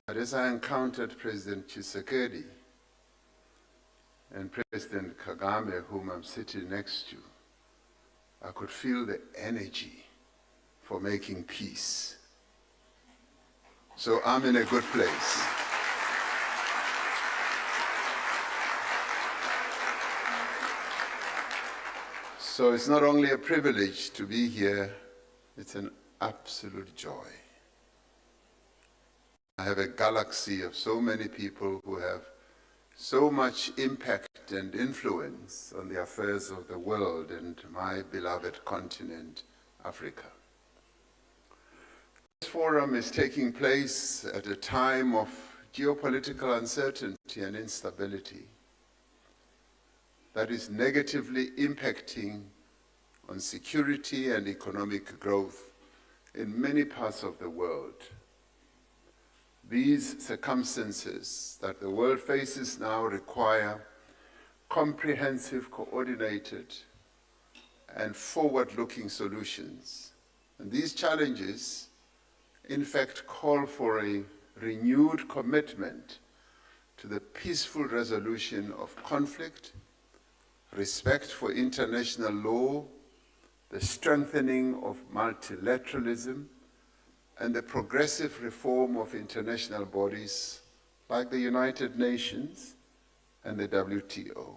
But as I encountered President Tshisekedi and President Kagame, whom I'm sitting next to, I could feel the energy for making peace. So I'm in a good place. So it's not only a privilege to be here, it's an absolute joy. I have a galaxy of so many people who have so much impact and influence on the affairs of the world and my beloved continent, Africa. This forum is taking place at a time of geopolitical uncertainty and instability that is negatively impacting on security and economic growth in many parts of the world. These circumstances that the world faces now require comprehensive, coordinated, and forward-looking solutions. And these challenges, in fact, call for a renewed commitment to the peaceful resolution of conflict, respect for international law, the strengthening of multilateralism, and the progressive reform of international bodies like the United Nations and the WTO.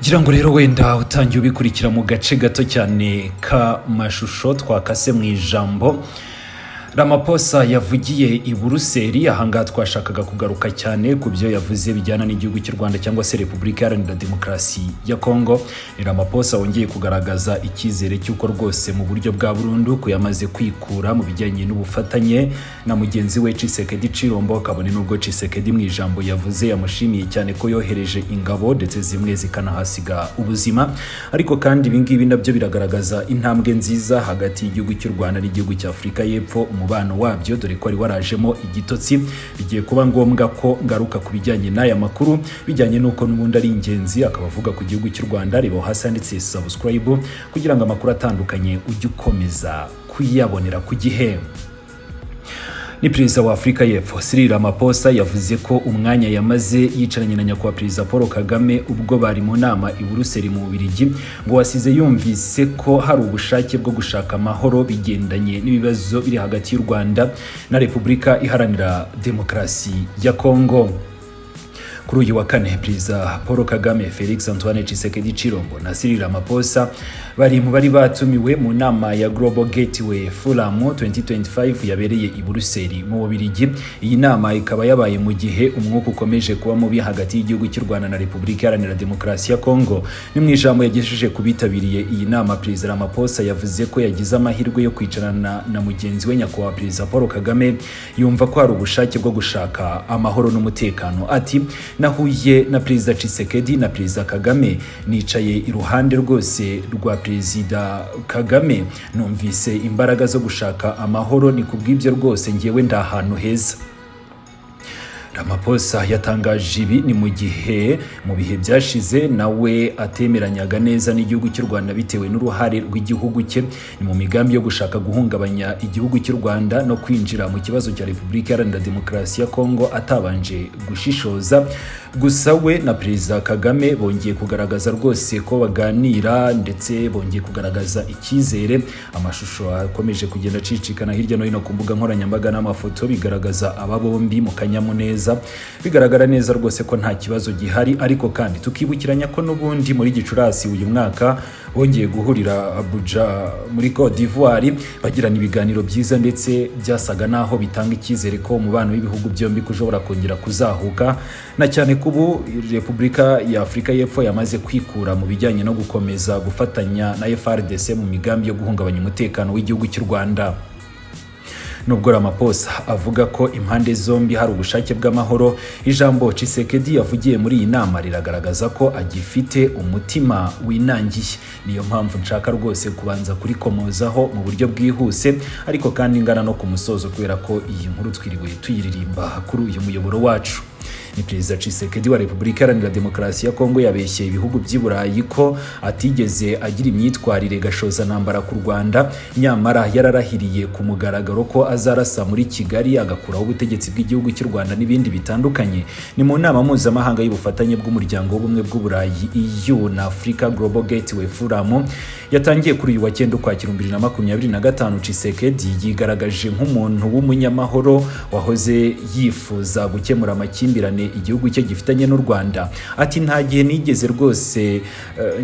Ngira ngo rero wenda utangiye ubikurikira mu gace gato cyane ka mashusho twakase mu ijambo Ramaphosa yavugiye i Buruseli. Ahangaha twashakaga kugaruka cyane ku byo yavuze bijyana n'igihugu cy'u Rwanda cyangwa se Repubulika Iharanira Demokarasi ya Kongo. Ramaphosa wongeye kugaragaza icyizere cy'uko rwose mu buryo bwa burundu ko yamaze kwikura mu bijyanye n'ubufatanye na mugenzi we Tshisekedi Chilombo, kabone n'ubwo Tshisekedi mu ijambo yavuze yamushimiye cyane ko yohereje ingabo ndetse zimwe zikanahasiga ubuzima. Ariko kandi ibingibi nabyo biragaragaza intambwe nziza hagati y'igihugu cy'u Rwanda n'igihugu cya Afrika y'Epfo, umubano wabyo dore ko ari warajemo igitotsi. Bigiye kuba ngombwa ko ngaruka ku bijyanye n'aya makuru bijyanye n'uko n'ubundi ari ingenzi, akabavuga ku gihugu cy'u Rwanda. Reba hasi handitse subscribe kugira ngo amakuru atandukanye ujye ukomeza kuyabonera ku gihe. Ni Perezida wa Afrika y'Epfo Cyril Ramaphosa yavuze ko umwanya yamaze yicaranye na nyakubahwa Perezida Paul Kagame ubwo bari mu nama i Buruseli mu Bubiligi, ngo wasize yumvise ko hari ubushake bwo gushaka amahoro bigendanye n'ibibazo biri hagati y'u Rwanda na Repubulika Iharanira Demokarasi ya Kongo. Kuri uyu wa kane, Perezida Paul Kagame, Felix Antoine Tshisekedi Chilombo na Cyril Ramaphosa bari mu bari batumiwe mu nama ya Global Gateway Forum 2025 yabereye i Buruseli mu Bubiligi. Iyi nama ikaba yabaye mu gihe umwuka ukomeje kuba mubi hagati y'igihugu cy'u Rwanda na Repubulika Iharanira Demokarasi ya Kongo. Ni mu ijambo yagejeje kubitabiriye iyi nama, Perezida Ramaphosa yavuze ko yagize amahirwe yo kwicarana na mugenzi we nyakubahwa Perezida Paul Kagame, yumva ko hari ubushake bwo gushaka amahoro n'umutekano. Ati, nahuye na Perezida Tshisekedi na Perezida Kagame, nicaye iruhande rwose rwa Perezida Kagame, numvise imbaraga zo gushaka amahoro, ni kubw'ibyo rwose ngewe ndahantu heza. Ramaphosa yatangaje ibi ni mu gihe mu bihe byashize nawe atemeranyaga neza n'igihugu cy'u Rwanda bitewe n'uruhare rw'igihugu cye ni mu migambi yo gushaka guhungabanya igihugu cy'u Rwanda no kwinjira mu kibazo cya Repubulika Iharanira Demokarasi ya Kongo atabanje gushishoza. Gusa we na Perezida Kagame bongeye kugaragaza rwose ko baganira ndetse bongeye kugaragaza icyizere. Amashusho akomeje kugenda acicikana hirya no hino ku mbuga nkoranyambaga n'amafoto bigaragaza aba bombi mu kanyamuneza, bigaragara neza rwose ko nta kibazo gihari. Ariko kandi tukibukiranya ko n'ubundi muri Gicurasi uyu mwaka bongeye guhurira Abuja muri Côte d'Ivoire bagirana ibiganiro byiza ndetse byasaga naho bitanga icyizere ko umubano w'ibihugu byombi kushobora kongera kuzahuka, na cyane kubu Repubulika ya Afrika y'Epfo yamaze kwikura mu bijyanye no gukomeza gufatanya na FARDC mu migambi yo guhungabanya umutekano w'igihugu cy'u Rwanda. Nubwo Ramaphosa avuga ko impande zombi hari ubushake bw'amahoro, ijambo Tshisekedi yavugiye muri iyi nama riragaragaza ko agifite umutima winangiye. Niyo mpamvu nshaka rwose kubanza kurikomozaho mu buryo bwihuse, ariko kandi ngana no ku musozo kubera ko iyi nkuru twiriwe tuyiririmba kuri uyu muyoboro wacu. Ni Perezida Tshisekedi wa Repubulika Iharanira Demokarasi ya Kongo yabeshye ibihugu by'i Burayi ko atigeze agira imyitwarire gashoza ntambara ku Rwanda, nyamara yararahiriye ku mugaragaro ko azarasa muri Kigali agakuraho ubutegetsi bw'igihugu cy'u Rwanda n'ibindi bitandukanye. Ni mu nama mpuzamahanga y'ubufatanye bw'umuryango w'ubumwe bw'Uburayi EU na Africa Global Gateway Forum yatangiye kuri uyu wa 9 Ukwakira 2025. Tshisekedi yigaragaje nk'umuntu w'umunyamahoro wahoze yifuza gukemura amakimbirane igihugu cye gifitanye n'u Rwanda. Ati nta gihe nigeze rwose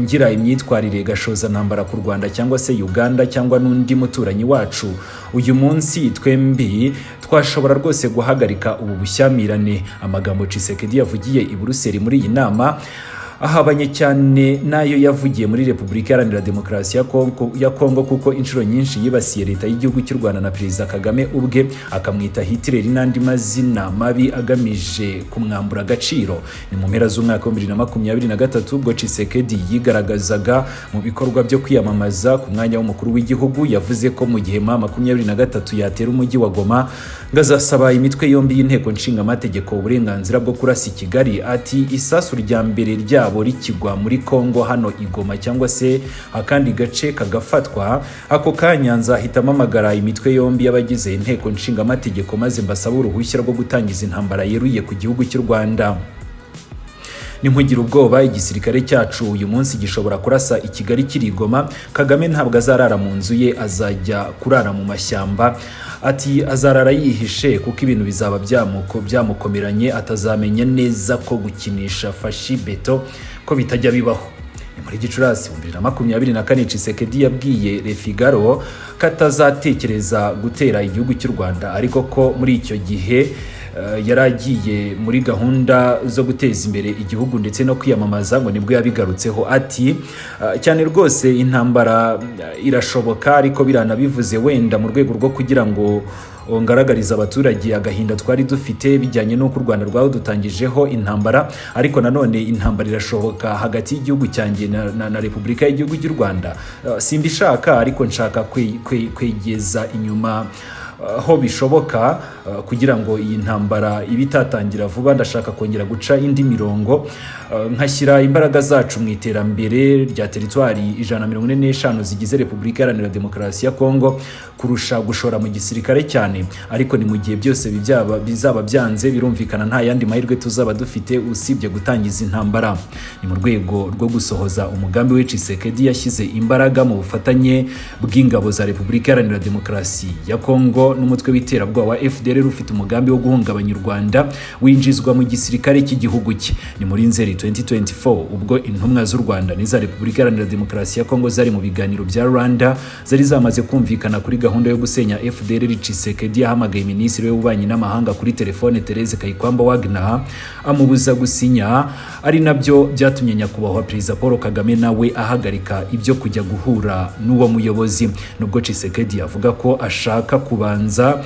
ngira imyitwarire gashoza ntambara ku Rwanda cyangwa se Uganda cyangwa n'undi muturanyi wacu. Uyu munsi twembi twashobora rwose guhagarika ubu bushyamirane. Amagambo Tshisekedi yavugiye i Buruseli muri iyi nama ahabanye cyane nayo yavugiye muri Repubulika Iharanira Demokarasi ya Kongo kuko inshuro nyinshi yibasiye leta y'igihugu cy'u Rwanda na Perezida Kagame ubwe, akamwita Hitler n'andi mazina mabi agamije kumwambura agaciro. Ni mu mpera z'umwaka wa 2023 ubwo Tshisekedi yigaragazaga mu bikorwa byo kwiyamamaza ku mwanya w'umukuru w'igihugu, yavuze ko mu gihe M23 yatera umujyi wa Goma ngazasaba imitwe yombi y'inteko nshinga amategeko uburenganzira bwo kurasa i Kigali. Ati isasu rya mbere ryabo rikigwa muri Kongo hano Igoma cyangwa se akandi gace kagafatwa, ako kanya nzahitamo amagara imitwe yombi y'abagize inteko nshinga amategeko maze mbasaba uruhushya rwo gutangiza intambara yeruye ku gihugu cy'u Rwanda. Nimpugira ubwoba, igisirikare cyacu uyu munsi gishobora kurasa i Kigali kirigoma. Kagame ntabwo azarara mu nzu ye, azajya kurara mu mashyamba. Ati azarara yihishe kuko ibintu bizaba byamukomeranye, atazamenya neza ko gukinisha fashi beto ko bitajya bibaho. Muri Gicurasi 2024 Tshisekedi yabwiye Le Figaro katazatekereza gutera igihugu cy'u Rwanda, ariko ko muri icyo gihe yaragiye muri gahunda zo guteza imbere igihugu ndetse no kwiyamamaza, ngo nibwo yabigarutseho. Ati cyane rwose intambara irashoboka, ariko biranabivuze wenda mu rwego rwo kugira ngo ngaragariza abaturage agahinda twari dufite bijyanye n'uko u Rwanda rwaho dutangijeho intambara, ariko nanone intambara irashoboka hagati y'igihugu cyanjye na Repubulika y'igihugu cy'u Rwanda. Simbishaka, ariko nshaka kwegeza inyuma ho bishoboka kugira ngo iyi ntambara ibitatangira vuba. Ndashaka kongera guca indi mirongo, nkashyira imbaraga zacu mu iterambere rya teritwari 145 zigize Repubulika Iharanira Demokarasi ya Kongo kurusha gushora mu gisirikare cyane. Ariko ni mu gihe byose bizaba byanze, birumvikana nta yandi mahirwe tuzaba dufite usibye gutangiza intambara. Ni mu rwego rwo gusohoza umugambi we Tshisekedi yashyize imbaraga mu bufatanye bw'ingabo za Repubulika Iharanira Demokarasi ya Kongo n'umutwe w'iterabwoba wa FDLR ufite umugambi wo guhungabanya u Rwanda winjizwa mu gisirikare cy'igihugu cye. Ni muri Nzeri 2024 ubwo intumwa z'u Rwanda n'iza Repubulika Iharanira Demokarasi ya Kongo zari mu biganiro bya Rwanda zari zamaze kumvikana kuri gahunda yo gusenya FDLR. Tshisekedi yahamagaye Minisitiri w'Ububanyi n'Amahanga kuri telefone Therese Kayikwamba Wagner amubuza gusinya, ari nabyo byatumye nyakubahwa Perezida Paul Kagame nawe ahagarika ibyo kujya guhura n'uwo muyobozi. Nubwo Tshisekedi avuga ko ashaka kubanza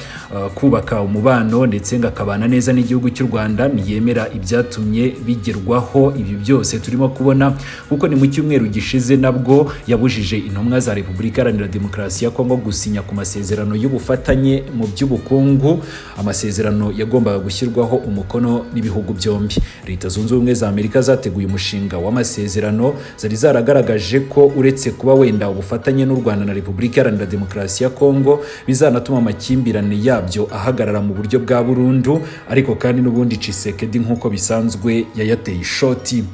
kubaka umubano ndetse ngakabana neza n'igihugu cy'u Rwanda, niyemera ibyatumye bigerwaho ibi byose turimo kubona, kuko ni mu cyumweru gishize nabwo yabujije intumwa za Repubulika Iharanira Demokarasi ya Kongo gusinya ku masezerano y'ubufatanye mu by'ubukungu, amasezerano yagombaga gushyirwaho umukono n'ibihugu byombi. Leta Zunze Ubumwe za Amerika zateguye umushinga w'amasezerano zari zaragaragaje ko uretse kuba wenda ubufatanye n'u Rwanda na Repubulika Iharanira Demokarasi ya Kongo bizanatuma amakimbirane yabyo ahagarara mu buryo bwa burundu, ariko kandi n'ubundi Tshisekedi nk'uko bisanzwe yayateye ishoti.